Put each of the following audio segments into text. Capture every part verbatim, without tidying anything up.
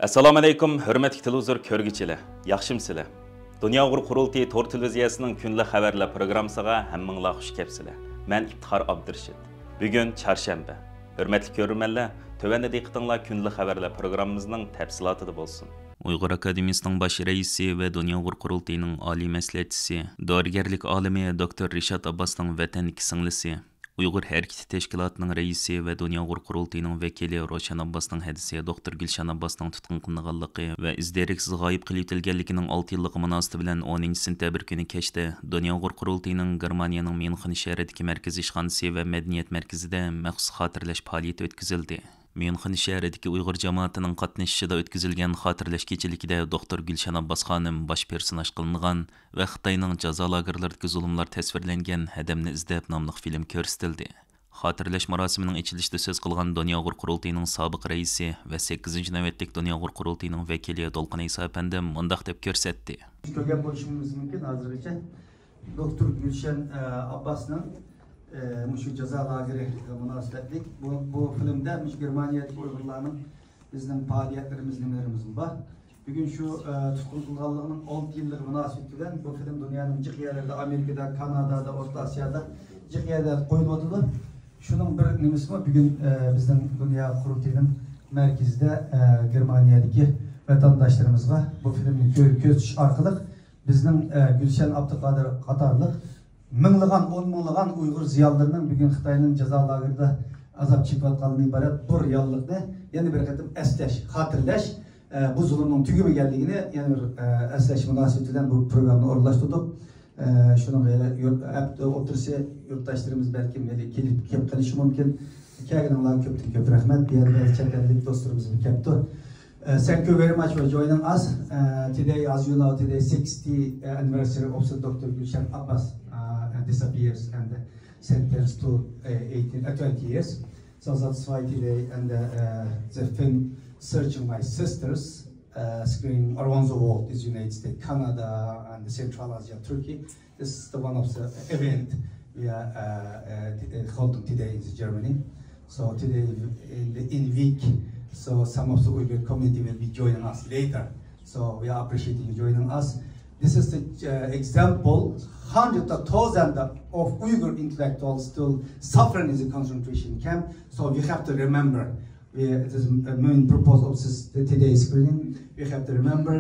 ئەسسالامۇئەلەيكۇم، ھۆرمەتلىك تېلېۋىزور كۆرگۈچىلەر، ياخشىمۇسىلەر؟ دۇنيا ئۇيغۇر قۇرۇلتىيى تور تېلېۋىزىيەسىنىڭ كۈندىلىك خەۋەرلەر پروگراممىسىغا ھەممىڭلار خۇش كەپسىلەر. مەن ئىپتىخار ئابدۇرېشىت. بۈگۈن چارشەنبە. ھۆرمەتلىك كۆرۈرمەنلەر، تۆۋەندە دىققىتىڭلار كۈندىلىك خەۋەرلەر پروگراممىمىزنىڭ تەپسىلاتىدا بولسۇن. ئۇيغۇر ئاكادېمىيىسىنىڭ باش رەئىسى ۋە دۇنيا ئۇيغۇر قۇرۇلتىيىنىڭ ئالىي مەسلىھەتچىسى، دورىگەرلىك ئالىمى دوكتور رىشات ئابباسنىڭ ۋەتەندىكى سىڭلىسى، ئۇيغۇر ھەرىكىتى تەشكىلاتىنىڭ رەئىسى ۋە دۇنيا ئۇيغۇر قۇرۇلتىيىنىڭ ۋەكىلى روشەن ئابباسنىڭ ھەدىسى دوكتور گۈلشەن ئابباسنىڭ تۇتقۇن قىلىنغانلىقى ۋە ئىز دېرەكسىز غايىب قېلىۋېتىلگەنلىكىنىڭ ئالتە يىللىقى مۇناسىۋىتى بىلەن ئونىنچى سېنتەبىر كۈنى كەچتە دۇنيا ئۇيغۇر قۇرۇلتىيىنىڭ گېرمانىيەنىڭ ميۇنخېن شەھىرىدىكى مەركىزىي ئىشخانىسى ۋە مەدەنىيەت مەركىزىدە مەخسۇس خاتىرىلەش پائالىيىتى ئۆتكۈزۈلدى. ميۇنخېن شەھىرىدىكى ئۇيغۇر جامائىتىنىڭ قاتنىشىشىدا ئۆتكۈزۈلگەن خاتىرىلەش كېچىلىكىدە دوكتور گۈلشەن ئابباس خانىم باش پېرسوناژ قىلىنغان ۋە خىتاينىڭ جازا لاگېرلىرىدىكى زۇلۇملار تەسۋىرلەنگەن ھەدەمنى ئىزدەپ ناملىق فىلىم كۆرسىتىلدى. خاتىرىلەش مۇراسىمىنىڭ ئېچىلىشىدا سۆز قىلغان دۇنيا ئۇيغۇر قۇرۇلتىيىنىڭ سابىق رەئىسى ۋە سەككىزىنچى نۆۋەتلىك دۇنيا ئۇيغۇر قۇرۇلتىيىنىڭ ۋەكىلى دولقۇن ئەيسا ئەپەندى مۇنداق دەپ كۆرسەتتى. كۆرگەن بولۇشىمىز مۇمكىن ھازىرغىچە. دوكتور گۈلشەن، ئە، ئابباسنىڭ، ئە، مۇشۇ جازا لاگېرى مۇناسىۋەتلىك بۇ، بۇ فىلىمدە مۇشۇ گېرمانىيەدىكى ئۇيغۇرلارنىڭ بىزنىڭ پائالىيەتلىرىمىز، نېمىلىرىمىزمۇ بار. بۈگۈن شۇ، ئە، تۇتقۇن قىلغانلىقىنىڭ ئالتە يىللىقى مۇناسىۋىتى بىلەن بۇ فىلىم دۇنيانىڭ جىق يەرلىرىدە، ئامېرىكىدا، كانادادا، ئورتا ئاسىيادا جىق يەرلەردە قويۇلۇۋاتىدۇ. شۇنىڭ بىر نېمىسىمۇ بۈگۈن، ئە، بىزنىڭ دۇنيا قۇرۇلتىيىنىڭ مەركىزىدە، ئە، گېرمانىيەدىكى ۋەتەنداشلىرىمىزغا بۇ فىلىمنى كۆ-، كۆرسىتىش ئارقىلىق بىزنىڭ، ئە، گۈلشەن ئابدۇقادىر قاتارلىق مىڭلىغان، ئون مىڭلىغان ئۇيغۇر زىيالىيلىرىنىڭ بۈگۈن خىتاينىڭ جازا لاگېرىدا ئازاب چېكىۋاتقاندىن ئىبارەت بۇ رېئاللىقنى يەنە بىر قېتىم ئەسلەش، خاتىرىلەش، ئە، بۇ زۇلۇمنىڭ تۈگىمىگەنلىكىنى يەنە بىر، ئە، ئەسلەش مۇناسىۋىتى بىلەن بۇ پروگراممىنى ئورۇنلاشتۇردۇق. ئە، شۇنىڭغا ھېلى يۇرت، ئەپ-، ئوتتۇرىسى يۇرتداشلىرىمىز بەلكىم ھېلى كېلىپ، كېلىپ قېلىشى مۇمكىن. كەلگىنىڭلارغا كۆپتىن كۆپ رەھمەت. بۇ يەردە بەزى چەت ئەللىك دوستلىرىمىزمۇ كەپتۇ. Uh, thank you very much for joining us. Uh, today, as you know, today sixty, uh, anniversary of the Doctor Gulshan Abbas, uh, disappears and sentenced to, uh, eighteen, uh, twenty years. So that's why today and, uh, uh, the film Searching My Sisters, uh, screening around the world, is United States, Canada, and Central Asia, Turkey. This is the one of the event we are, uh, uh, t-, uh, holding today in Germany. So today in the, in week, so some of the Uyghur community will be joining us later. So we are appreciating you joining us. This is the, uh, example, hundreds of thousands of Uyghur intellectuals still suffering in the concentration camp. So we have to remember, we, it is a main purpose of this, the today's screening. We have to remember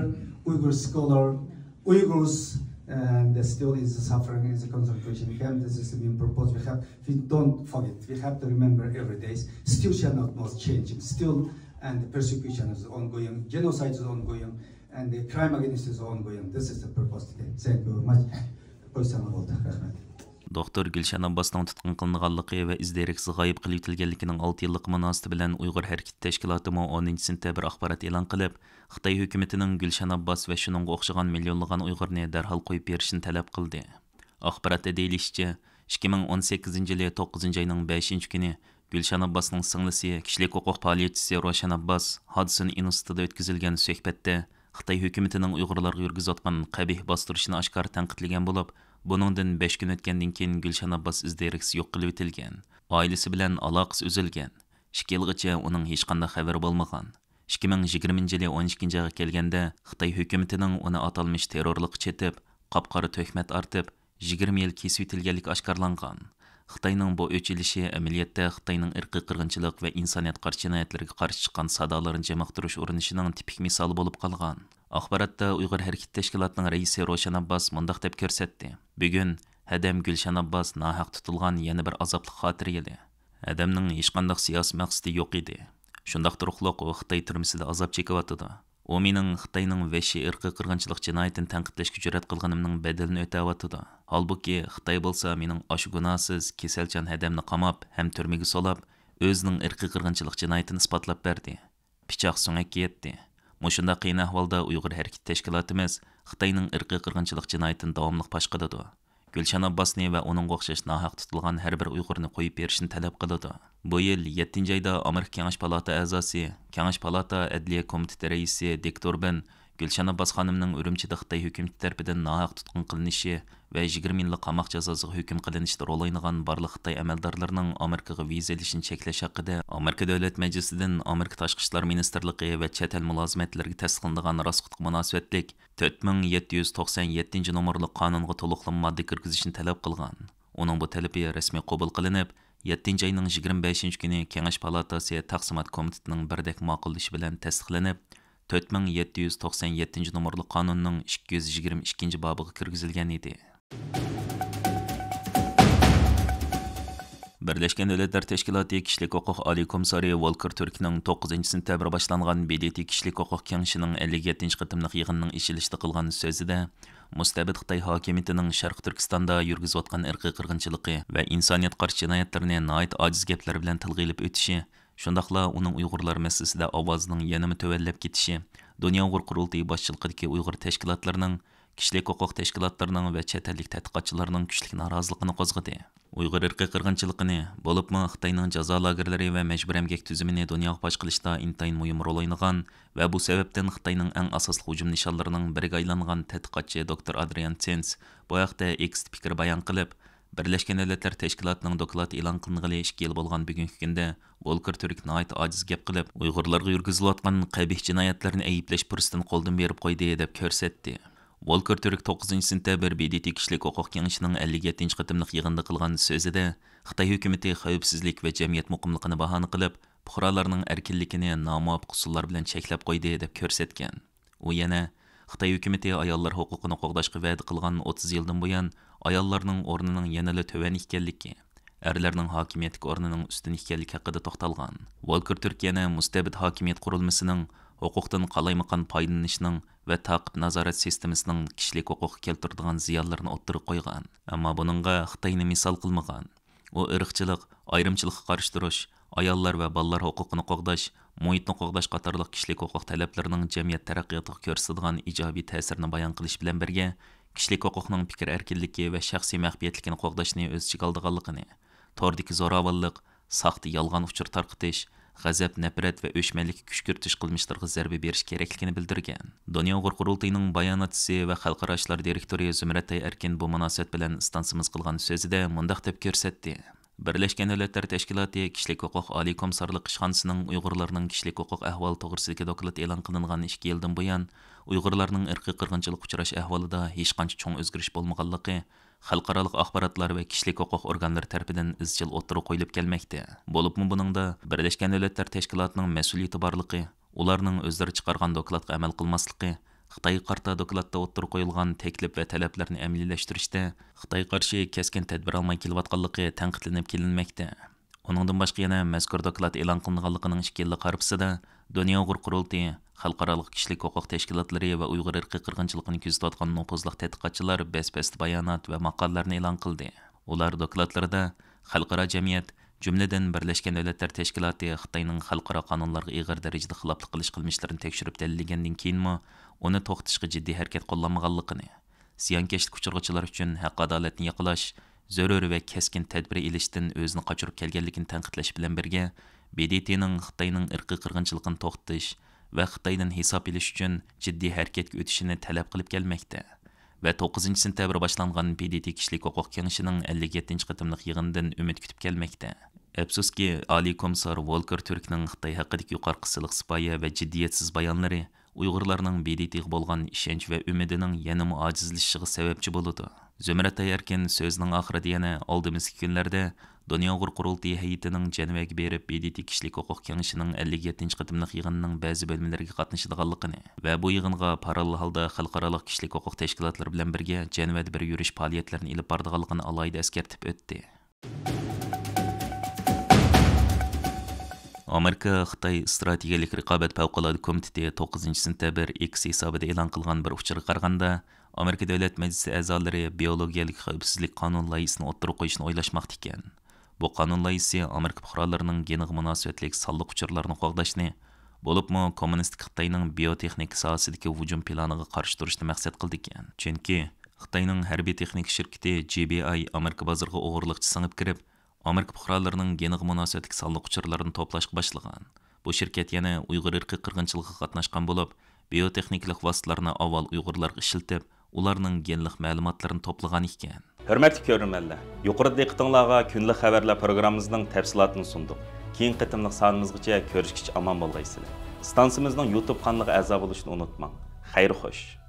Uyghur scholar, Uyghurs, and still is suffering in the concentration camp. This is the main purpose. We have, we don't forget. We have to remember every day. Still Shannon was changing. Still, and the persecution is ongoing. Genocide is ongoing. And the crime against is ongoing. This is the purpose today. Thank you very much. قويساڭلار بولدى. رەھمەت. دوكتور گۈلشەن ئابباسنىڭ تۇتقۇن قىلىنغانلىقى ۋە ئىز دېرەكسىز غايىب قېلىۋېتىلگەنلىكىنىڭ ئالتە يىللىقى مۇناسىۋىتى بىلەن ئۇيغۇر ھەرىكىتى تەشكىلاتىمۇ ئونىنچى سېنتەبىر ئاخبارات ئېلان قىلىپ، خىتاي ھۆكۈمىتىنىڭ گۈلشەن ئابباس ۋە شۇنىڭغا ئوخشىغان مىليونلىغان ئۇيغۇرنى دەرھال قويۇپ بېرىشنى تەلەپ قىلدى. ئاخباراتتا دېيىلىشىچە، ئىككى مىڭ ئون سەككىزىنچى يىلى توققۇزىنچى ئاينىڭ بەشىنچى كۈنى گۈلشەن ئابباسنىڭ سىڭلىسى، كىشىلىك ھوقۇق پائالىيەتچىسى روشەن ئابباس ھادسون ئىنستىتۇتىدا ئۆتكۈزۈلگەن سۆھبەتتە، خىتاي ھۆكۈمىتىنىڭ ئۇيغۇرلارغا يۈرگۈزۈۋاتقان قەبىھ باستۇرۇشىنى ئاشكارا تەنقىدلىگەن بولۇپ، بۇنىڭدىن بەش كۈن ئۆتكەندىن كېيىن گۈلشەن ئابباس ئىز دېرەكسىز يوق قىلىۋېتىلگەن. ئائىلىسى بىلەن ئالاقىسى ئۈزۈلگەن. ئىككى يىلغىچە ئۇنىڭ ھېچقانداق خەۋىرى بولمىغان. ئىككى مىڭ يىگىرمىنچى يىلى ئون ئىككىنچى ئايغا كەلگەندە، خىتاي ھۆكۈمىتىنىڭ ئۇنى ئاتالمىش تېررورلۇققا چېتىپ، قاپقارا تۆھمەت ئارتىپ، يىگىرمە يىل كېسىۋېتىلگەنلىكى ئاشكارىلانغان. خىتاينىڭ بۇ ئۆچ ئېلىشى ئەمەلىيەتتە خىتاينىڭ ئىرقىي قىرغىنچىلىق ۋە ئىنسانىيەتقا قارشى جىنايەتلىرىگە قارشى چىققان سادالىرىنى جمع قىلدۇرۇش ئۇرۇنۇشىنىڭ تىپىك مىسالى بولۇپ قالغان. ئاخباراتتا ئۇيغۇر ھەرىكىتى تەشكىلاتىنىڭ رەئىسى روشەن ئابباس مۇنداق دەپ كۆرسەتتى: بۈگۈن ھەدەم گۈلشەن ئابباس ناھەق تۇتۇلغان يەنە بىر ئازابلىق خاتىرە يىلى. ھەدەمنىڭ ھېچقانداق سىياسىي مەقسىتى يوق ئىدى. شۇنداق تۇرۇقلۇق ئۇ خىتاي تۈرمىسىدە ئازاب چېكىۋاتىدۇ. ئۇ مېنىڭ خىتاينىڭ ۋەھشىي ئىرقىي قىرغىنچىلىق جىنايىتىنى تەنقىدلەشكە جۈرئەت قىلغىنىمنىڭ بەدىلىنى ئۆتەۋاتىدۇ. ھالبۇكى، خىتاي بولسا مېنىڭ ئاشۇ گۇناھسىز، كېسەلچان ھەدەمنى قاماپ ھەم تۈرمىگە سولاپ، ئۆزىنىڭ ئىرقىي قىرغىنچىلىق جىنايىتىنى ئىسپاتلاپ بەردى. پىچاق سۆڭەككە يەتتى. مۇشۇنداق قىيىن ئەھۋالدا ئۇيغۇر ھەرىكىتى تەشكىلاتىمىز خىتاينىڭ ئىرقىي قىرغىنچىلىق جىنايىتىنى داۋاملىق پاش قىلىدۇ. گۈلشەن ئابباسنى ۋە ئۇنىڭغا ئوخشاش ناھەق تۇتۇلغان ھەر بىر ئۇيغۇرنى قويۇپ بېرىشنى تەلەپ قىلىدۇ. بۇ يىل يەتتىنچى ئايدا ئامېرىكا كېڭەش پالاتا ئەزاسى، كېڭەش پالاتا ئەدلىيە كومىتېتى رەئىسى دىك دۇربىن گۈلشەن ئابباس خانىمنىڭ ئۈرۈمچىدە خىتاي ھۆكۈمىتى تەرىپىدىن ناھەق تۇتقۇن قىلىنىشى ۋە يىگىرمە يىللىق قاماق جازاسىغا ھۆكۈم قىلىنىشىدا رول ئوينىغان بارلىق خىتاي ئەمەلدارلىرىنىڭ ئامېرىكىغا ۋىزا ئېلىشىنى چەكلەش ھەققىدە ئامېرىكا دۆلەت مەجلىسىدىن ئامېرىكا تاشقى ئىشلار مىنىستىرلىقى ۋە چەت ئەل مۇلازىمەتلىرىگە تەستىقلىنىدىغان راستلىققا مۇناسىۋەتلىك تۆت مىڭ يەتتە يۈز توقسان يەتتىنچى نومۇرلۇق قانۇنغا تولۇقلىما ماددا كىرگۈزۈشنى تەلەپ قىلغان. ئۇنىڭ بۇ تەلىپى رەسمىي قوبۇل قىلىنىپ، يەتتىنچى ئاينىڭ يىگىرمە بەشىنچى كۈنى كېڭەش پالاتاسى تەقسىمات كومىتېتىنىڭ بىردەك ماقۇللىشى بىلەن تەستىقلىنىپ، تۆت مىڭ يەتتە يۈز توقسان يەتتىنچى نومۇرلۇق قانۇننىڭ ئىككى يۈز يىگىرمە ئىككىنچى بابىغا كىرگۈزۈلگەن ئىدى. بىرلەشكەن دۆلەتلەر تەشكىلاتى كىشىلىك ھوقۇق ئالىي كومىسسارى ۋولكېر تۈركنىڭ توققۇزىنچى سېنتەبىر باشلانغان ب د ت كىشىلىك ھوقۇق كېڭىشىنىڭ ئەللىك يەتتىنچى قېتىملىق يىغىنىنىڭ ئېچىلىشىدا قىلغان سۆزىدە، مۇستەبىت خىتاي ھاكىمىيىتىنىڭ شەرقىي تۈركىستاندا يۈرگۈزۈۋاتقان ئىرقىي قىرغىنچىلىقى ۋە ئىنسانىيەتقە قارشى جىنايەتلىرىنى ناھايىتى ئاجىز گەپلەر بىلەن تىلغا ئېلىپ ئۆتۈشى، شۇنداقلا ئۇنىڭ ئۇيغۇرلار مەسىلىسىدە ئاۋازىنىڭ يەنىمۇ تۆۋەنلەپ كېتىشى، دۇنيا ئۇيغۇر قۇرۇلتىيى باشچىلىقىدىكى ئۇيغۇر تەشكىلاتلىرىنىڭ، كىشىلىك ھوقۇق تەشكىلاتلىرىنىڭ ۋە چەت ئەللىك تەتقىقاتچىلارنىڭ كۈچلۈك نارازىلىقىنى قوزغىدى. ئۇيغۇر ئىرقىي قىرغىنچىلىقىنى، بولۇپمۇ خىتاينىڭ جازا لاگېرلىرى ۋە مەجبۇرىي ئەمگەك تۈزۈمىنى دۇنياغا پاش قىلىشتا ئىنتايىن مۇھىم رول ئوينىغان ۋە بۇ سەۋەبتىن خىتاينىڭ ئەڭ ئاساسلىق ھۇجۇم نىشانلىرىنىڭ بىرىگە ئايلانغان تەتقىقاتچى دوكتور ئادرىيان سېنس بۇ ھەقتە ئېكستا پىكىر بايان قىلىپ، بىرلەشكەن دۆلەتلەر تەشكىلاتىنىڭ دوكلاتى ئېلان قىلىنغىلى ئىككى يىل بولغان بۈگۈنكى كۈندە ۋولكېر تۈرك ناھايىتى ئاجىز گەپ قىلىپ، ئۇيغۇرلارغا يۈرگۈزۈلۈۋاتقان قەبىھ جىنايەتلەرنى ئەيىبلەش پۇرسىتىنى قولدىن بېرىپ قويدى، دەپ كۆرسەتتى. ۋولكېر تۈرك توققۇزىنچى سېنتەبىر ب د ت كىشىلىك ھوقۇق كېڭىشىنىڭ ئەللىك يەتتىنچى قېتىملىق يىغىنىدا قىلغان سۆزىدە، خىتاي ھۆكۈمىتى خەۋپسىزلىك ۋە جەمئىيەت مۇقىملىقىنى باھانە قىلىپ، پۇقرالارنىڭ ئەركىنلىكىنى نامۇۋاپىق ئۇسۇللار بىلەن چەكلەپ قويدى، دەپ كۆرسەتكەن. ئۇ يەنە، خىتاي ھۆكۈمىتى ئاياللار ھوقۇقىنى قوغداشقا ۋەدە قىلغان ئوتتۇز يىلدىن بۇيان، ئاياللارنىڭ ئورنىنىڭ يەنىلا تۆۋەن ئىكەنلىكى، ئەرلەرنىڭ ھاكىمىيەتتىكى ئورنىنىڭ ئۈستۈن ئىكەنلىكى ھەققىدە توختالغان. ۋولكېر تۈرك يەنە مۇستەبىت ھاكىمىيەت قۇرۇلمىسىنىڭ ھوقۇقتىن قالايمىقان پايدىلىنىشنىڭ ۋە تاقىپ نازارەت سىستېمىسىنىڭ كىشىلىك ھوقۇققا كەلتۈرىدىغان زىيانلىرىنى ئوتتۇرىغا قويغان، ئەمما بۇنىڭغا خىتاينى مىسال قىلمىغان. ئۇ ئىرقچىلىق، ئايرىمچىلىققا قارشى تۇرۇش، ئاياللار ۋە بالىلار ھوقۇقىنى قوغداش، مۇھىتنى قوغداش قاتارلىق كىشىلىك ھوقۇق تەلەپلىرىنىڭ جەمئىيەت تەرەققىياتىغا كۆرسىتىدىغان ئىجابىي تەسىرىنى بايان قىلىش بىلەن بىرگە، كىشىلىك ھوقۇقنىڭ پىكىر ئەركىنلىكى ۋە شەخسىي مەخپىيەتلىكىنى قوغداشنى ئۆز ئىچىگە ئالىدىغانلىقىنى، توردىكى زوراۋانلىق، ساختا يالغان ئۇچۇر تارقىتىش، غەزەپ، نەپرەت ۋە ئۆچمەنلىككە كۈشكۈرتۈش قىلمىشلىرىغا زەربە بېرىش كېرەكلىكىنى بىلدۈرگەن. دۇنيا ئۇيغۇر قۇرۇلتىيىنىڭ باياناتچىسى ۋە خەلقئارا ئىشلار دىرېكتورى زۇمرەتئاي ئەركىن بۇ مۇناسىۋەت بىلەن ئىستانسىمىز قىلغان سۆزىدە مۇنداق دەپ كۆرسەتتى. بىرلەشكەن دۆلەتلەر تەشكىلاتى كىشىلىك ھوقۇق ئالىي كومىسسارلىق ئىشخانىسىنىڭ ئۇيغۇرلارنىڭ كىشىلىك ھوقۇق ئەھۋالى توغرىسىدىكى دوكلات ئېلان قىلىنغان ئىككى يىلدىن بۇيان، ئۇيغۇرلارنىڭ ئىرقىي قىرغىنچىلىققا ئۇچراش ئەھۋالىدا ھېچقانچە چوڭ ئۆزگىرىش بولمىغانلىقى، خەلقئارالىق ئاخباراتلار ۋە كىشىلىك ھوقۇق ئورگانلىرى تەرىپىدىن ئىزچىل ئوتتۇرىغا قويۇلۇپ كەلمەكتە. بولۇپمۇ بۇنىڭدا بىرلەشكەن دۆلەتلەر تەشكىلاتىنىڭ مەسئۇلىيىتى بارلىقى، ئۇلارنىڭ ئۆزلىرى چىقارغان دوكلاتقا ئەمەل قىلماسلىقى، خىتايغا قارىتا دوكلاتتا ئوتتۇرىغا قويۇلغان تەكلىپ ۋە تەلەپلەرنى ئەمەلىيلەشتۈرۈشتە خىتايغا قارشى كەسكىن تەدبىر ئالماي كېلىۋاتقانلىقى تەنقىدلىنىپ كېلىنمەكتە. ئۇنىڭدىن باشقا يەنە مەزكۇر دوكلات ئېلان قىلىنغانلىقىنىڭ ئىككى يىللىق ھارپىسىدا دۇنيا ئۇيغۇر قۇرۇلتىيى، خەلقئارالىق كىشىلىك ھوقۇق تەشكىلاتلىرى ۋە ئۇيغۇر ئىرقىي قىرغىنچىلىقىنى كۆزىتىۋاتقان نوپۇزلۇق تەتقىقاتچىلار بەس-بەستە بايانات ۋە ماقالىلەرنى ئېلان قىلدى. ئۇلار دوكلاتلىرىدا خەلقئارا جەمئىيەت، جۈملىدىن بىرلەشكەن دۆلەتلەر تەشكىلاتى خىتاينىڭ خەلقئارا قانۇنلارغا ئېغىر دەرىجىدە خىلاپلىق قىلىش قىلمىشلىرىنى تەكشۈرۈپ دەلىللىگەندىن كېيىنمۇ، ئۇنى توختىتىشقا جىددىي ھەرىكەت قوللانمىغانلىقىنى، زىيانكەشلىك ئۇچرىغۇچىلار ئۈچۈن ھەق-ئادالەتنى ياقلاش، زۆرۈر ۋە كەسكىن تەدبىر ئېلىشتىن ئۆزىنى قاچۇرۇپ كەلگەنلىكىنى تەنقىدلەش بىلەن بىرگە، ب د ت نىڭ خىتاينىڭ ئىرقىي قىرغىنچىلىقىنى توختىتىش ۋە خىتايدىن ھېساب ئېلىش ئۈچۈن جىددىي ھەرىكەتكە ئۆتۈشىنى تەلەپ قىلىپ كەلمەكتە ۋە توققۇزىنچى سېنتەبىر باشلانغان ب د ت كىشىلىك ھوقۇق كېڭىشىنىڭ ئەللىك يەتتىنچى قېتىملىق يىغىنىدىن ئۈمىد كۈتۈپ كەلمەكتە. ئەپسۇسكى، ئالىي كومىسسار ۋولكېر تۈركنىڭ خىتاي ھەققىدىكى يۇقىرىقى سىلىق سىپايە ۋە جىددىيەتسىز بايانلىرى ئۇيغۇرلارنىڭ ب د ت غا بولغان ئىشەنچ ۋە ئۈمىدىنىڭ يەنىمۇ ئاجىزلىشىشىغا سەۋەبچى بولىدۇ. زۇمرەت ئايەركىن سۆزىنىڭ ئاخىرىدا يەنە ئالدىمىزدىكى كۈنلەردە دۇنيا ئۇيغۇر قۇرۇلتىيى ھەيئىتىنىڭ جەنۋەگە بېرىپ، ب د ت كىشىلىك ھوقۇق كېڭىشىنىڭ ئەللىك يەتتىنچى قېتىملىق يىغىنىنىڭ بەزى بۆلمىلىرىگە قاتنىشىدىغانلىقىنى ۋە بۇ يىغىنغا پاراللېل ھالدا خەلقئارالىق كىشىلىك ھوقۇق تەشكىلاتلىرى بىلەن بىرگە جەنۋەدە بىر يۈرۈش پائالىيەتلىرىنى ئېلىپ بارىدىغانلىقىنى ئالاھىدە ئەسكەرتىپ ئۆتتى. ئامېرىكا خىتاي ئىستراتېگىيەلىك رىقابەت پەۋقۇلئاددە كومىتېتى توققۇزىنچى سېنتەبىر ئېكس ھېسابىدا ئېلان قىلغان بىر ئۇچۇرغا قارىغاندا، ئامېرىكا دۆلەت مەجلىسى ئەزالىرى بىئولوگىيەلىك خەۋپسىزلىك قانۇن لايىھىسىنى ئوتتۇرىغا قويۇشنى ئويلاشماقتا ئىكەن. بۇ قانۇن لايىھىسى ئامېرىكا پۇقرالىرىنىڭ گېنىغا مۇناسىۋەتلىك سانلىق ئۇچۇرلارنى قوغداشنى، بولۇپمۇ كوممۇنىستىك خىتاينىڭ بىيوتېخنىكا ساھەسىدىكى ھۇجۇم پىلانىغا قارشى تۇرۇشنى مەقسەت قىلىدىكەن. چۈنكى خىتاينىڭ ھەربىي تېخنىكا شىركىتى جى بى ئاي ئامېرىكا بازىرىغا ئوغرىلىقچە سىڭىپ كىرىپ، ئامېرىكا پۇقرالىرىنىڭ گېنىغا مۇناسىۋەتلىك سانلىق ئۇچۇرلارنى توپلاشقا باشلىغان. بۇ شىركەت يەنە ئۇيغۇر ئىرقىي قىرغىنچىلىقىغا قاتناشقان بولۇپ، بىيوتېخنىكىلىق ۋاسىتىلارنى ئاۋۋال ئۇيغۇرلارغا ئىشلىتىپ، ئۇلارنىڭ گېنلىق مەلۇماتلىرىنى توپلىغان ئىكەن. ھۆرمەتلىك كۆرۈرمەنلەر، يۇقىرىدا دىققىتىڭلارغا كۈندىلىك خەۋەرلەر پروگراممىمىزنىڭ تەپسىلاتىنى سۇندۇق. كېيىنكى قېتىملىق سانىمىزغىچە كۆرۈشكىچە ئامان بولغايسىلەر. ئىستانسىمىزنىڭ يۇتۇب قانىلىغا ئەزا بولۇشنى ئۇنتۇماڭ. خەير خوش.